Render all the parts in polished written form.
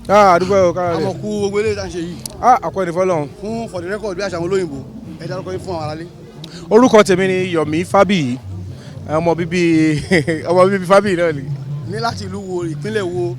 Ah, àdúgbò ẹ̀ kára Àmọ̀ rẹ̀. kú gbogbo eléyìí tá à ń ṣe yìí. Ah, àkọ́ni fọlọ́run. Fún for the record, bí àṣà àwọn olóyìnbó, ẹ dárúkọ yín fún àwọn aráalé. Orúkọ tèmi ni Yomi Fabiyi, ọmọ bíbí Fabiyi náà ni. Ní láti ìlú wo, ìpínlẹ̀ wo?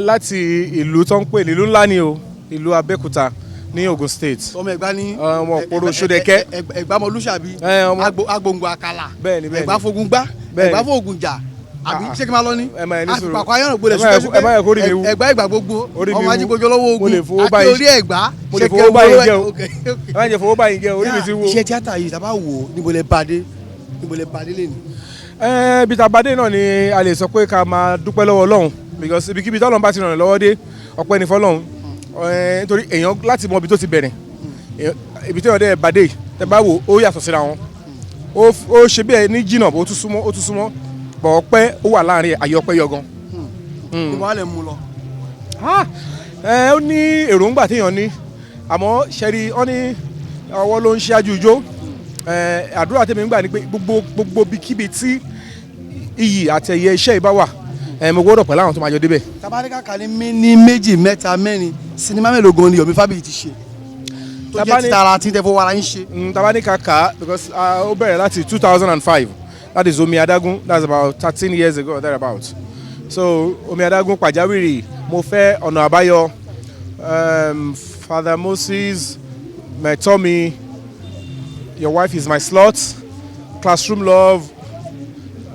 Láti ìlú tó ń pè ní ìlú ńlá ni o, ìlú Abẹ́òkúta ní Ogun State. Ọmọ Ẹ̀gbá ní. Ọmọ Òpóró Ṣódẹkẹ́. Ẹ̀gbá mọlúṣàbí. Agbòǹgbò àkàlà. Bẹ́ẹ̀ni. Ẹ̀gbá fogun gbá. Bẹ́ẹ̀ni. Ẹ̀gbá fogun jà, àbí? Ah, ah. Ṣé kí n máa lọ ní? Ẹ máa ní sùúrù. Àpapọ̀ ayọ̀nà gbolẹ̀. Ẹ má yẹ kó rí mi wú. Ẹ̀gbá ìgbà gbogbo. Orí mi Ọmọ wú. ajígbójó lọ́wọ́ Mo lè ogun fowó àti báyìí. orí Ẹ̀gbá. Mo lè Ṣé fowó báyìí jẹ́ o. Ok. Ẹ má jẹ́ fowó báyìí jẹ́ o, orí mi ti wú. Iṣẹ́ tíátà yìí, tá bá wò ó, níbo lẹ bá dé, níbo lẹ bá dé lẹ́nu? Ibi tá a bá dé náà ni a lè sọ pé ká máa dúpẹ́ lọ́wọ́ Ọlọ́run, because ibikíbi tọ́lọ́run bá ti ràn lọ́wọ́ dé, ọpẹ́ ni fọ́lọ́run. Nítorí èèyàn láti mọ ibi tó ti bẹ̀rẹ̀, ibi tí èèyàn dẹ̀ bá dé, tẹ́ bá wò ó, yàtọ̀ síra wọn. Ó ṣe bí ẹ ní jìnnà, ó tún súnmọ́, ó tún súnmọ́ bọ̀, ọpẹ́ ó wà láàrin àyè ọpẹ́ yọ gan. Níbo wà lẹ mú lọ? Ah, ó ní èròǹgbà téèyàn ní, àmọ́ ṣẹ́rí wọ́n ní ọwọ́ ló ń ṣáájú ijó. Àdúrà tèmi ń gbà ní pé gbogbo ibikíbi tí iyì àti ẹ̀yẹ iṣẹ́ yìí bá wà, mo gbọ́dọ̀ pẹ̀lú àwọn tó máa jọ débẹ̀. Tabarika kà ní ní méjì, mẹ́ta, mẹ́rin, sinimá mélòó gan ni Yomi Fabiyi ti ṣe tó jẹ́ títara tí tẹ́ fọwọ́ ara yín ṣe? Tàbá ní ká kà á, because ó bẹ̀rẹ̀ láti 2005, that is Omi Adágún, that's about 13 years ago or thereabout. So Omi Adágún, Pàjáwìrì, Mo Fẹ́, Ọ̀nà Àbáyọ, Father Moses, Mẹ̀tọ́mi, Your Wife Is My Slot, Classroom Love,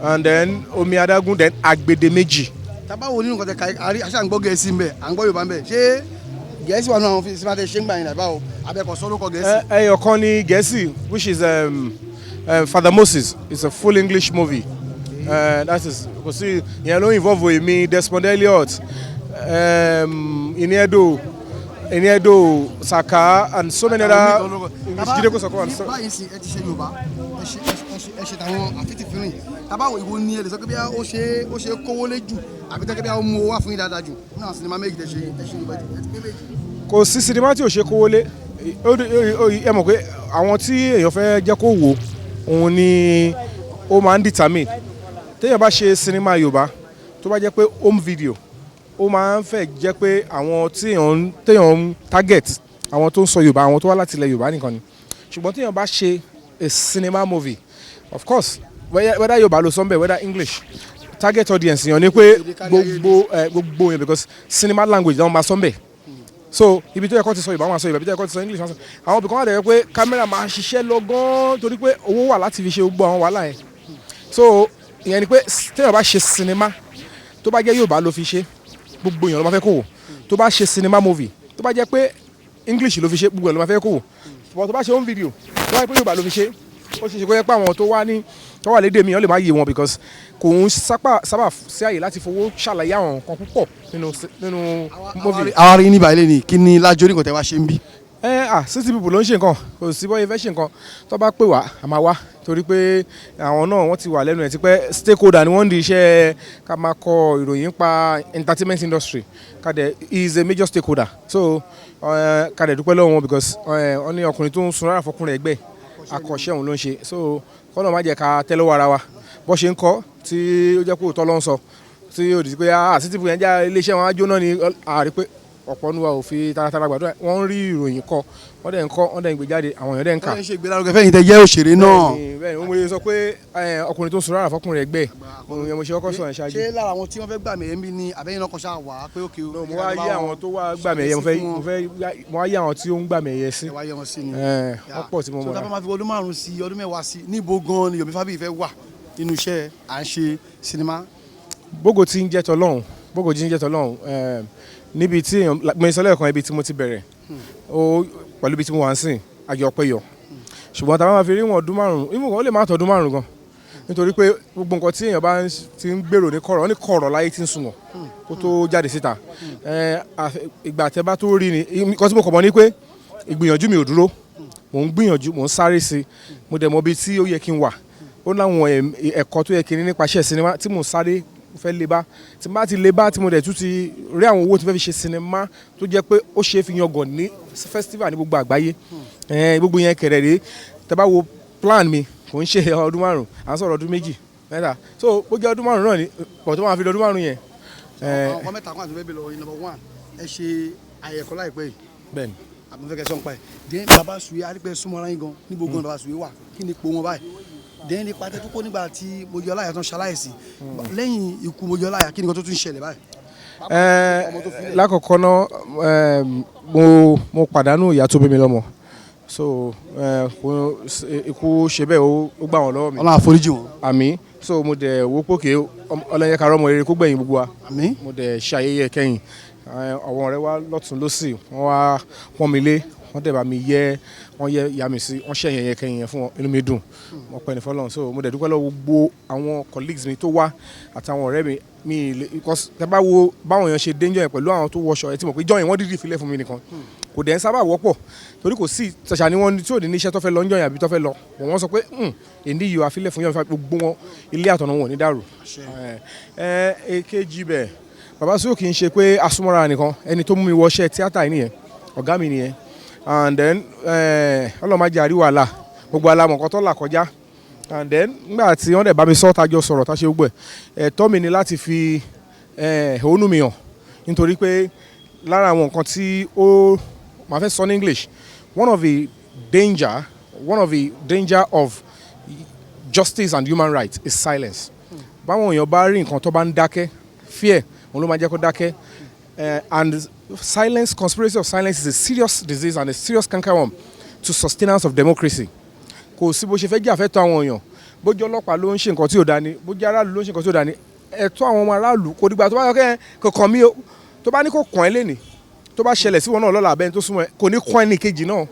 and then Omi Adágún, then Agbedeméjì. Tábà wo nínú nǹkan tẹ ká àrí, àṣà ń gbọ́ Gẹ̀ẹ́sì ń bẹ̀, à ń gbọ́ Yorùbá ń bẹ̀. Ṣé Gẹ̀ẹ́sì wà nínú àwọn sinimá tẹ ṣe ń gbà yín dàbá o, abẹ́kọ̀ sọ lórúkọ Gẹ̀ẹ́sì? Ẹyọ kan ní Gẹ̀ẹ́sì, which is Father Moses. It's a full English movie. That is, kò sí ìyẹn ló involve èmi, Desmond Elliot, Ini Edo, Saka and so many other, Jide Kosoko and so. Báyìí sí, ẹ ti ṣe Yorùbá, ẹ ṣe tàwọn àfitìfìrìn. Tábà wo, ìwo ni ẹ lè sọ pé bí ó ṣe kówó lé jù, àbí tẹ́kẹ́ bí ó mú owó wá fún yín dáadáa jù nínú àwọn sinimá méjì tẹ ṣe? Ẹ ṣe Yorùbá, ẹ ti pé méjì. Kò sí sinimá tí ò ṣe kówó lé. Ẹ mọ̀ pé àwọn tí èèyàn fẹ́ jẹ́ kó wò òun ni ó máa ń determine. Téèyàn bá ṣe sinimá Yorùbá tó bá jẹ́ pé home video, ó máa ń fẹ́ jẹ́ pé àwọn tí téèyàn ń target, àwọn tó ń sọ Yorùbá, àwọn tó wá láti ilẹ̀ Yorùbá nìkan ni. Ṣùgbọ́n téèyàn bá ṣe a cinema movie, of course, whether Yorùbá ló sọ ń bẹ̀, whether English, target audience yẹn ni pé gbogbo yẹn, because cinema language náà máa sọ ń bẹ̀. So ibi tó yẹ kó ti sọ Yorùbá, wọn á sọ Yorùbá; ibi tó yẹ kó ti sọ English, wọn á sọ. Àwọn ibìkan wà dẹ̀ pé kámẹ́rà máa ṣiṣẹ́ lọ gan-an, torí pé owó wà láti fi ṣe gbogbo àwọn wàhálà yẹn. So ìyẹn ni pé téèyàn bá ṣe sinimá tó bá jẹ́ Yorùbá ló fi ṣe, gbogbo èèyàn ló máa fẹ́ kó wò. Tó bá ṣe cinema movie tó bá jẹ́ pé English ló fi ṣe, gbogbo èèyàn ló máa fẹ́ kó wò. But tó bá ṣe home video tó bá jẹ́ pé Yorùbá ló fi ṣe, ó ṣe é ṣe kó jẹ́ pé àwọn tó wá ní tó wà lédè mi, wọ́n lè má yé wọn, because kò ń sábà sí àyè láti fowó ṣàlàyé àwọn nǹkan púpọ̀ nínú movie. Àwa rí ní báyìí lẹ́ni, kí ni lájọ́ oníkan tẹ wá ṣe ń bí? Ẹ à, City People ló ń ṣe nǹkan. Kò sí bọ́yẹ fẹ́ ṣe nǹkan, tó bá pè wá, a máa wá, torí pé àwọn náà wọ́n ti wà lẹ́nu ẹ̀ tipẹ́. Stakeholder ni wọ́n ń di iṣẹ́ ká máa kọ ìròyìn pa entertainment industry. Kàdé is a major stakeholder, so kàdé dúpẹ́ lọ́wọ́ wọn, because wọ́n ní ọkùnrin tó ń sun rárá fọkùnrin ẹgbẹ́ akọ̀ṣẹ́ òun ló ń ṣe. So kọ́nà má jẹ́ ká tẹ́ lọ́wọ́ ara wa bó ṣe ń kọ́, tí ó jẹ́ pé òótọ́ ló ń sọ, tí ó di pé ah, City People yẹn já iléeṣẹ́ wọn á jóná ni. Àrí pé ọ̀pọ̀ nu wa ò fi taratara gbàdúrà. Wọ́n ń rí ìròyìn kọ, wọ́n dẹ̀ ń kọ́, wọ́n dẹ̀ ń gbé jáde, àwọn èèyàn dẹ̀ ń kà. Wọ́n ṣe ìgbélárugẹ fẹ́yìn tẹ jẹ́ òṣèré náà. Bẹ́ẹ̀ni, mo sọ pé ọkùnrin tó ń sun rárá fọkùnrin ẹgbẹ́ òun yẹn, mo ṣe kọ́kọ́ sọ yẹn ṣáájú. Ṣé lára àwọn tí wọ́n fẹ́ gbà mí ẹ̀mí ni, àbẹ́yìn náà kan ṣáà wà á pé ókè o? No, mo wá yé àwọn tó wá gbà mí ẹ̀yẹ, mo wá yé àwọn tí ó ń gbà mí ẹ̀yẹ sí. Ẹ wá yé wọn sí ni. Wọ́n pọ̀ tí mo So mọ̀ tá a bá náà. máa fi ọdún 5 sí, ọdún 10 sí, níbo gan ni Yomi Fabiyi fẹ́ wà nínú iṣẹ́ à ń ṣe sinimá? Bógo tí ń jẹ́ tọlọ́hun, bógo tí ń jẹ́ tọlọ́hun, níbi tí èèyàn mo sọ lẹ́ẹ̀kan, ibi tí mo ti bẹ̀rẹ̀ ó pẹ̀lú ibi tí mo wà ń sìn, ayọ̀ ọpẹ́ yọ. Ṣùgbọ́n tá a bá máa fi rí wọn ọdún 5, ìmú kan ó lè má tó ọdún 5 gan, nítorí pé gbogbo nǹkan tí èèyàn bá ti ń gbèrò ní kọ̀rọ̀, wọ́n ní kọ̀rọ̀ láyé tí ń sunwọ̀n kó tó jáde síta. Ìgbà tẹ́ bá tó rí ni. Nǹkan tí mo kọ̀ mọ́ ni pé ìgbìyànjú mi ò dúró, mò ń gbìyànjú, mò ń sáré sí i. Mo dẹ̀ mọ ibi tí ó yẹ kí n wà. Ó láwọn ẹ̀kọ́ tó yẹ kí n ní nípa iṣẹ́ sinimá tí mò ń sáré fẹ́ lé bá. Tí n bá ti lé bá, tí mo dẹ̀ tún ti rí àwọn owó tí mo fẹ́ fi ṣe sinimá tó jẹ́ pé ó ṣe é fi yangàn ní festival ní gbogbo àgbáyé, gbogbo yẹn kẹ̀rẹ̀ rèé. Tẹ́ bá wo plan mi, kò ń ṣe ọdún 5, à ń sọ̀rọ̀ ọdún 2, 3. So bó jẹ́ ọdún 5 náà ni pọ̀ tó máa fi ọdún 5 yẹn. Àwọn nǹkan mẹ́ta kan àti bẹ́ẹ̀ bí lọ́wọ́ yín. Number one. Ẹ ṣe àyẹ̀kọ́ láìpẹ́ yìí. Bẹ́ẹ̀ni. Àbúfẹ́kẹ́ sọ́npa ẹ̀. Then Baba Suwe, arípẹ́ súnmọ́ra yín gan. Níbo gan Baba Suwe wà? Kí ni ipò wọn báyìí? Then nípa tẹ́ tó kó nígbà tí Mojí Ọláìyá tán ṣaláìsí, lẹ́yìn ikú Mojí Ọláìyá, kí ni nǹkan tó tún ṣẹlẹ̀ báyìí? Ọmọ tó filẹ̀. Lákọ̀ọ́kọ́ náà, mo pàdánù ìyá tó bí mi lọ́mọ, so ikú ṣe bẹ́ẹ̀, ó gbà wọ́n lọ́wọ́ mi. Ọlọ́run àforíjì wọn. Àmín. So mo dẹ̀ wo pókè ọlọ́yẹ karọ́ ọmọ rere kó gbẹ̀yìn gbogbo wa. Àmín. Mo dẹ̀ ṣe ayẹyẹ kẹ́yìn. Àwọn ọ̀rẹ́ wa lọ́tún lọ́sì, wọ́n wá pọ́n mi lé, wọ́n dẹ̀ bá mi yẹ, wọ́n yẹ ìyá mi sí, wọ́n ṣe ayẹyẹ kẹ́yìn yẹn fún wọn. Inú mi dùn, mo pẹ́ ní fọlọ́run. So mo dẹ̀ dúpẹ́ lọ́wọ́ gbogbo àwọn colleagues mi tó wá àtàwọn ọ̀rẹ́ mi mi lè, because tẹ bá wo báwọn èèyàn ṣe dénjọ́ yẹn pẹ̀lú àwọn tó wọṣọ ẹ ti mọ̀ pé jọ́yìn wọ́n dídì filẹ̀ fún mi nìkan, kò dẹ̀ ń sábà wọ́pọ̀, torí kò sí ṣàṣà ni wọ́n tí ò ní níṣẹ́ tó fẹ́ lọ ń jọyìn àbí tó fẹ́ lọ bọ̀. Wọ́n sọ pé, "Èndí yìí wà filẹ̀ fún yọ̀n." Gbogbo wọn, ilé àtọ̀nà wọn ò ní dàrú. Ẹ èkejì bẹ̀, Bàbá Suwe kì í ṣe pé asúmọ́ra nìkan, ẹni tó mú mi wọṣẹ́ tíátà yìí nìyẹn, ọ̀gá mi nìyẹn. And then Ọlọ́run má jẹ́ àrí wàhálà, gbogbo alamọ̀ nǹkan tó là kọjá. And then nígbà tí wọ́n dẹ̀ bá mi sọ, tájọ sọ̀rọ̀, tá ṣe gbogbo ẹ̀, ẹ̀tọ́ mi ni láti fi ẹ̀hónú mi hàn, nítorí pé lára àwọn nǹkan tí ó máa fẹ́ sọ ní English, one of the danger of justice and human rights is silence. Báwọn èèyàn bá rí nǹkan tó bá ń dákẹ́, fear òun ló máa jẹ́ kó dákẹ́. And silence, conspiracy of silence is a serious disease and a serious cankerworm to sustenance of democracy. Kò sí bó ṣe fẹ́ jà fẹ́ tọ́ àwọn èèyàn, bójú ọlọ́pàá ló ń ṣe nǹkan tí ò dání, bójú aráàlú ló ń ṣe nǹkan tí ò dání, ẹ̀tọ́ àwọn ọmọ aráàlú kò dìgbà tó bá yọ kẹ́ kò kàn mí o. Tó bá ní kò kàn ẹ́ lẹ́nìí, tó bá ṣẹlẹ̀ sí wọn náà lọ́la, abẹ́ni tó súnmọ́ ẹ kò ní kàn ẹ́ ní kejì náà.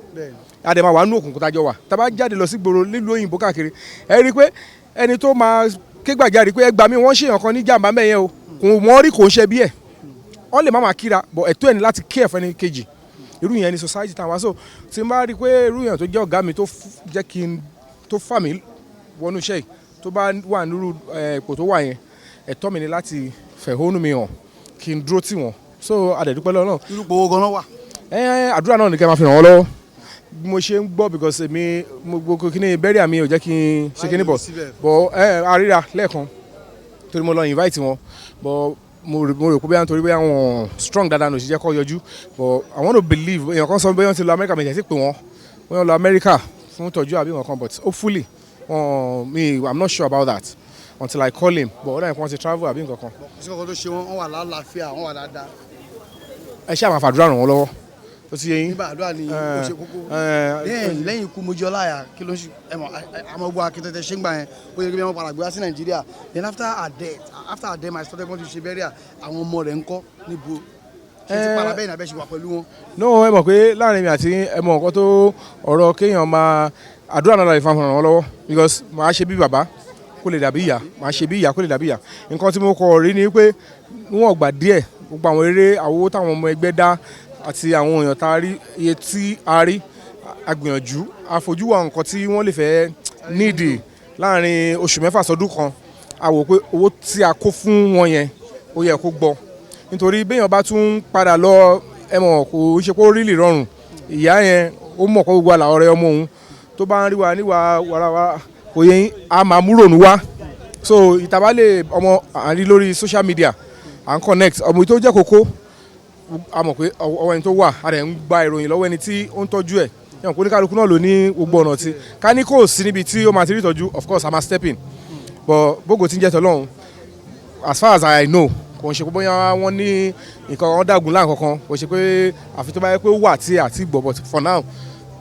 Àdèmà wà nínú òkùnkùn tájọ wà. Tá a bá jáde lọ sí gbòòrò nílùú òyìnbó káàkiri, ẹ rí i pé ẹni tó máa ké gbàjarè pé ẹ gbà mí, wọ́n ṣèyàn kan ní jàǹbá mẹ́yẹn o, kò wọ́n rí, kò ń ṣe bí ẹ̀, wọ́n lè má máa kíra bọ̀, ẹ̀tọ́ ẹ̀ ní láti kí ẹ̀fọ́ ẹni kejì. Irú yẹn ni society táwọn wá. So tí n bá rí i pé irú yẹn tó jẹ́ ọ̀gá mi, tó jẹ́ kí n tó fà mí wọnú iṣẹ́ yìí, tó bá wà nírú ipò tó wà yẹn, ẹ̀tọ́ mi ni láti fẹ̀hónú mi hàn, kí n dúró tì wọ́n. So adẹ̀dúpẹ́ lọ́wọ́ náà. Irú ipò wo gan-an wà? Ẹ àdúrà náà ní kẹ́ máa fi ràn wọ́n lọ́wọ́ bí mo ṣe ń gbọ́, because èmi mo gbogbo kíní bẹ́rẹ̀ àmì ò jẹ́ kí n ṣe kíní bọ̀ bọ̀. Ẹ àríra lẹ́ẹ̀kan torí mo lọ invite wọn, but mo rò pé bóyá nítorí bóyá wọn strong dáadáa ní òṣìṣẹ́ kọ́ yọjú, but I want to believe. Èèyàn kan sọ bóyá wọ́n ti lọ America, mi ì sí pé wọ́n bóyá wọ́n lọ America fún ìtọ́jú àbí nǹkan, but hopefully wọn mi, I'm not sure about that until I call him, but ó dàbí pé wọ́n ti travel àbí nǹkan kan. Kò sí kankan tó ṣe wọ́n, wọ́n wà lálàáfíà, wọ́n wà dáadáa. Ẹ ṣáà máa fàdúrà ràn wọ́n lọ́wọ́, ó ti yé yín. Nígbà àdúrà ni ó ṣe kókó. Lẹ́yìn ikú Mojí Ọláìyá, kí ló ń ṣe? Ẹ mọ̀ àmọ́ gbọ́ akíntẹ́tẹ́ ṣé ń gbà yẹn, ó yẹ kí wọ́n padà gbé wá sí Nàìjíríà. Then after her death, my started wọ́n ti ṣe burial, àwọn ọmọ rẹ̀ ń kọ́ níbo? Ṣé ti padà bẹ́ẹ̀ ní abẹ́ ṣe wà pẹ̀lú wọn? No, ẹ mọ̀ pé láàrin mi àti ẹ mọ̀ nǹkan tó ọ̀rọ̀ kéèyàn máa àdúrà náà lè fa ràn wọ́n lọ́wọ́, because màá ṣe bí bàbá kó lè dàbí ìyá, màá ṣe bí ìyá kó lè dàbí ìyá. Nǹkan tí mo kọ rí ni pé níwọ̀n ọgbà díẹ̀, gbogbo àwọn eré àwo táwọn ọmọ ẹgbẹ́ dá àti àwọn èèyàn tá a rí, iye tí a rí, a gbìyànjú àfojúwà nǹkan tí wọ́n lè fẹ́ nídìí láàrin oṣù 6 sọdún kan. A wò pé owó tí a kó fún wọn yẹn, ó yẹ kó gbọ́, nítorí béèyàn bá tún padà lọ, ẹ mọ̀, kò ń ṣe pé ó rí lè rọrùn. Ìyá yẹn, ó mọ̀ pé gbogbo àlà ọ̀rẹ́ ọmọ òun tó bá ń rí wa níwà wàràwà, kò yẹ yín, a máa múrònú wá. So ìtàbálẹ̀ ọmọ à ń rí lórí social media, à ń connect ọmọ tó jẹ́ kókó. A mọ̀ pé ọwọ́ ẹni tó wà, a rẹ̀ ń gba ìròyìn lọ́wọ́ ẹni tí ó ń tọ́jú ẹ̀. Yẹn kò ní kálukú náà ló ní gbogbo ọ̀nà tí ká ní kò sí níbi tí ó máa ti rí ìtọ́jú. Of course, a máa step in, but bógo tí ń jẹ́ tọ́lọ́run, as far as I know, kò ń ṣe pé bóyá wọ́n ní nǹkan wọn dàgùn láǹkan kan, kò ṣe pé àfi tó bá yẹ pé ó wà tí àti gbọ́. But for now,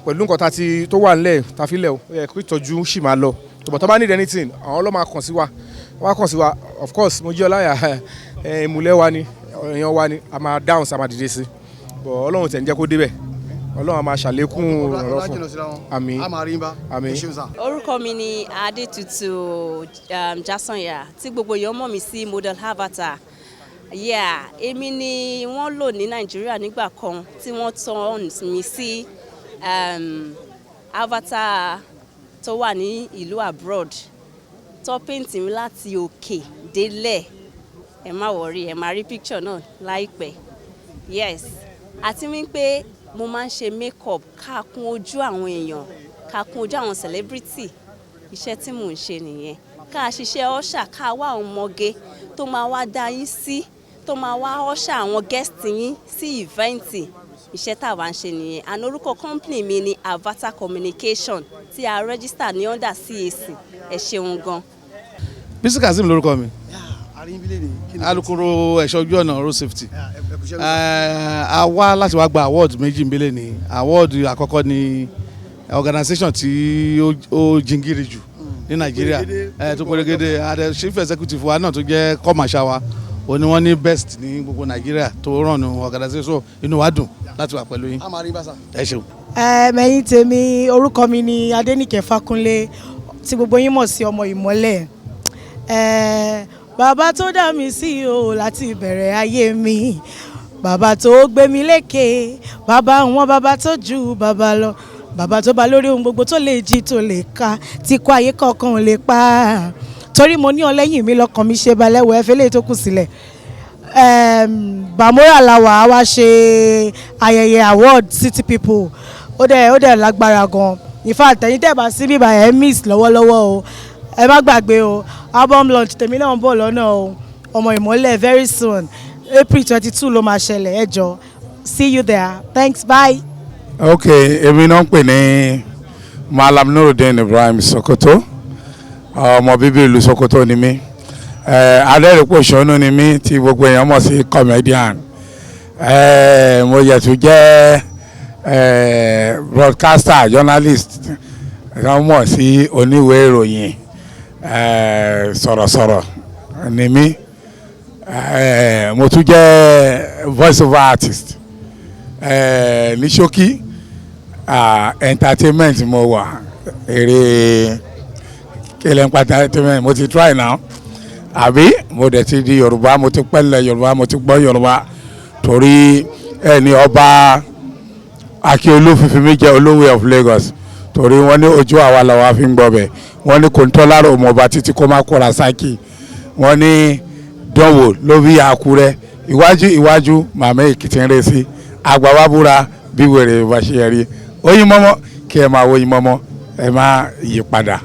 pẹ̀lú nǹkan tá ti tó wà nílẹ̀ tá fi lẹ̀, ó yẹ kí ìtọ́jú sì máa lọ. But tó bá need anything, àwọn ló máa kàn sí wa, wọ́n á kàn sí wa. Of course, Mojí Ọláìyá, ìmùlẹ̀ wa ni, èèyàn wa ni, a máa dáhùn sí, a máa dìde sí, but Ọlọ́run tẹ̀ ń jẹ́ kó débẹ̀. Ọlọ́run a máa ṣàlékún ọ̀rọ̀ fún. Àmín. A máa rí bá. Àmín. Ẹ ṣeun sá. Orúkọ mi ni Adétutù Jasanya, tí gbogbo èèyàn mọ̀ mí sí model avatar. Yeah, èmi ni wọ́n lò ní Nàìjíríà nígbà kan tí wọ́n turn mi sí avatar tó wà ní ìlú abroad, tó paint mi láti òkè délẹ̀. Ẹ má worry, ẹ máa rí picture náà láìpẹ́. Yes, àti wípé mo máa ń ṣe makeup, ká kún ojú àwọn èèyàn, ká kún ojú àwọn celebrity. Iṣẹ́ tí mò ń ṣe nìyẹn. Ká ṣiṣẹ́ usher, ká wá àwọn ọmọge tó máa wá dá yín sí, Tó máa wá usher àwọn guest yín sí event. Iṣẹ́ tá a wá ń ṣe nìyẹn, and orúkọ company mi ni Avata Communication, tí a register ní under CAC. Ẹ ṣeun gan. Bísí Kazeem lórúkọ mi. Àríyìnbílẹ̀ ni kí ni. Alukoro ẹ̀ṣọ́ ojú ọ̀nà, road safety. Ẹ kú iṣẹ́. A wá láti wá gba award méjì nbílẹ̀ ní. Award àkọ́kọ́ ni organisation tí ó jingiri jù ní Nàìjíríà. Pérégedé. Tó pérégedé. Àdẹ chief executive wa náà tó jẹ́ kọ́màṣá wa, ó ní wọ́n ní best ní gbogbo Nàìjíríà tó ràn ní organisation. Inú wa dùn láti wà pẹ̀lú yín. A máa rí bá sà. Ẹ ṣeun. Ẹ̀yin tèmi, orúkọ mi ni Adénìkẹ́ Fákúnlé, tí gbogbo yín mọ̀ sí Ọmọ Ìmọ́lẹ̀. Bàbá tó dá mi sí o láti ìbẹ̀rẹ̀ ayé mi, bàbá tó gbé mi lékè, bàbá àwọn bàbá tó ju bàbá lọ, bàbá tó bá lórí ohun gbogbo, tó lè jí, tó lè ká, tí kó ayé kankan ò lè pa, torí mo ní ọ lẹ́yìn mi, lọ́kàn mi ṣe balẹ̀ wọ̀. Ẹ fẹ́ lè tó kù sílẹ̀. Bàmúrà la wà á wá ṣe ayẹyẹ award city people. Ó dẹ̀ lágbára gan. In fact, ẹ̀yin tẹ́ bá sí bíbá, ẹ̀ miss lọ́wọ́lọ́wọ́ o. Ẹ má gbàgbé o, album launch tèmi náà ń bọ̀ lọ́nà o, Ọmọ Ìmọ́lẹ̀, very soon. April 22 ló máa ṣẹlẹ̀. Ẹ jọ, see you there. Thanks, bye. Ok, èmi náà ń pè ní Malam Nurudeen Ibrahim Sokoto. Ọmọ bíbí ìlú Sokoto ni mí. Adẹ́rìnpòṣónú ni mí, tí gbogbo èèyàn mọ̀ sí comedian. Mo yẹ̀ tún jẹ́ broadcaster, journalist, wọ́n mọ̀ sí oníwèé ìròyìn. Sọ̀rọ̀sọ̀rọ̀ ni mí. Mo tún jẹ́ voice over artist. Ní ṣókí, entertainment mo wà, eré kílẹ̀ ń pa entertainment. Mo ti try now, àbí mo dẹ̀ ti di Yorùbá, mo ti pẹ́lẹ̀ Yorùbá, mo ti gbọ́ Yorùbá, torí ẹni ọba Akíolú fífi mi jẹ́ Olówó of Lagos, torí wọ́n ní ojú àwa làwa fi ń gbọ́ bẹ̀. Wọ́n ní kòńtọ́lárò ọmọọba títí kó má kóra sákì. Wọ́n ní dánwò ló bí Àkúrẹ́. Iwájú iwájú màmá Èkìtì ń re sí àgbà wa búra bí wèrè bá ṣe rí oyin mọ́mọ́ kí ẹ máa wo oyin mọ́mọ́, ẹ má yí padà.